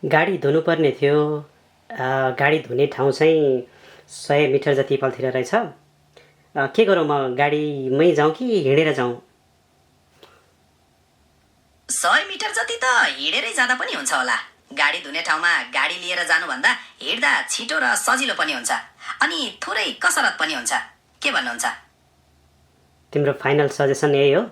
गाडी धुनुपर्ने थियो। गाडी धुने ठाउँ चाहिँ 100 मिटर जति पल्तिर रहेछ। के गरौँ, म गाडीमै जाउँ कि हिँडेर जाउँ? 100 मिटर जति त हिँडेरै जाँदा पनि हुन्छ होला। गाडी धुने ठाउँमा गाडी लिएर जानुभन्दा हिँड्दा छिटो र सजिलो पनि हुन्छ, अनि थोरै कसरत पनि हुन्छ। के भन्नुहुन्छ? तिम्रो फाइनल सजेसन यही हो?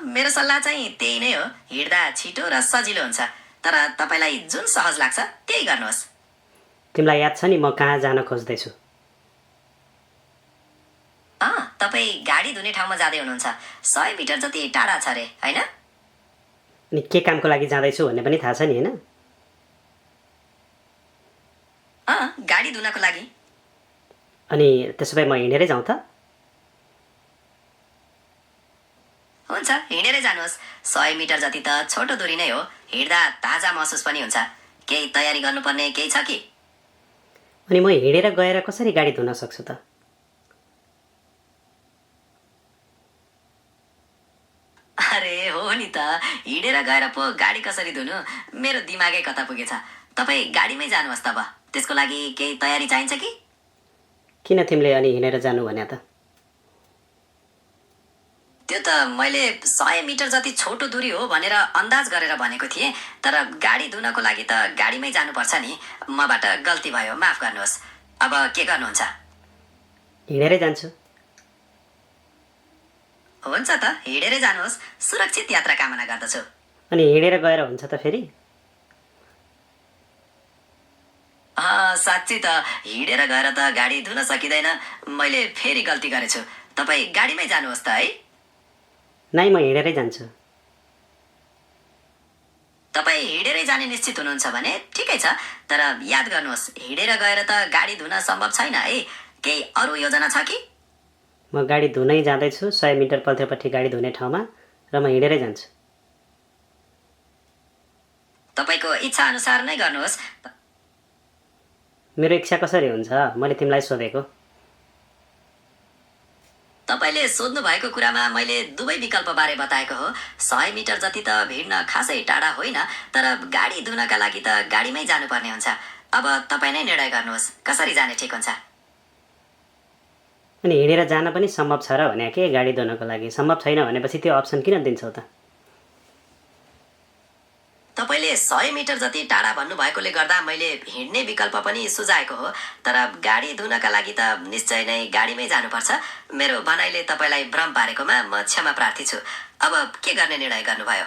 मेरो सल्लाह चाहिँ त्यही नै हो। हिँड्दा छिटो र सजिलो हुन्छ, तर तपाईँलाई जुन सहज लाग्छ त्यही गर्नुहोस्। तिमीलाई याद छ नि म कहाँ जान खोज्दैछु? तपाईँ गाडी धुने ठाउँमा जाँदै हुनुहुन्छ। 100 मिटर जति टाढा छ अरे, होइन? अनि के कामको लागि जाँदैछु भन्ने पनि थाहा छ नि, होइन? गाडी धुनको लागि। अनि त्यसो भए म हिँडेरै जाउँ त? हुन्छ, हिँडेरै जानुहोस्। 100 मिटर जति त छोटो दूरी नै हो। हिँड्दा ताजा महसुस पनि हुन्छ। केही तयारी गर्नुपर्ने केही छ कि? अनि म हिँडेर गएर कसरी गाडी धुन सक्छु त? अरे हो नि त, हिँडेर गएर पो गाडी कसरी धुनु? मेरो दिमागै कता पुगेछ। तपाईँ गाडीमै जानुहोस् तब। त्यसको लागि केही तयारी चाहिन्छ कि? किन तिमीले अनि हिँडेर जानु भन्या त? त्यो त मैले 100 मिटर जति छोटो दूरी हो भनेर अन्दाज गरेर भनेको थिएँ, तर गाडी धुनको लागि त गाडीमै जानुपर्छ नि। मबाट गल्ती भयो, माफ गर्नुहोस्। अब के गर्नुहुन्छ? हिँडेरै जान्छु। हुन्छ त, हिँडेरै जानुहोस्। सुरक्षित यात्रा कामना गर्दछु। अनि हिँडेर गएर हुन्छ त फेरि? साँच्ची त हिँडेर गएर त गाडी धुन सकिँदैन। मैले फेरि गल्ती गरेछु। तपाईँ गाडीमै जानुहोस् त है। नाइ, म हिँडेरै जान्छु। तपाईँ हिँडेरै जाने निश्चित हुनुहुन्छ भने ठिकै छ, तर याद गर्नुहोस्, हिँडेर गएर त गाडी धुन सम्भव छैन है। केही अरू योजना छ कि? म गाडी धुनै जाँदैछु 100 मिटर पल्लोपट्टि गाडी धुने ठाउँमा, र म हिँडेरै जान्छु। तपाईँको इच्छा अनुसार नै गर्नुहोस्। मेरो इच्छा कसरी हुन्छ? मैले तिमीलाई सोधेको। तपाईँले सोध्नु भएको कुरामा मैले दुवै विकल्पबारे बताएको हो। 100 मिटर जति त भिड्न खासै टाढा होइन, तर गाडी धुनका लागि त गाडीमै जानुपर्ने हुन्छ। अब तपाईँ नै निर्णय गर्नुहोस्, कसरी जाने ठिक हुन्छ? अनि हिँडेर जान पनि सम्भव छ र भन्या के? गाडी धुनको लागि सम्भव छैन भनेपछि त्यो अप्सन किन दिन्छौ त? तपाईँले 100 मिटर जति टाढा भन्नुभएकोले गर्दा मैले हिँड्ने विकल्प पनि सुझाएको हो, तर गाडी धुनका लागि त निश्चय नै गाडीमै जानुपर्छ। मेरो भनाइले तपाईँलाई भ्रम पारेकोमा म क्षमा प्रार्थी छु। अब के गर्ने निर्णय गर्नुभयो?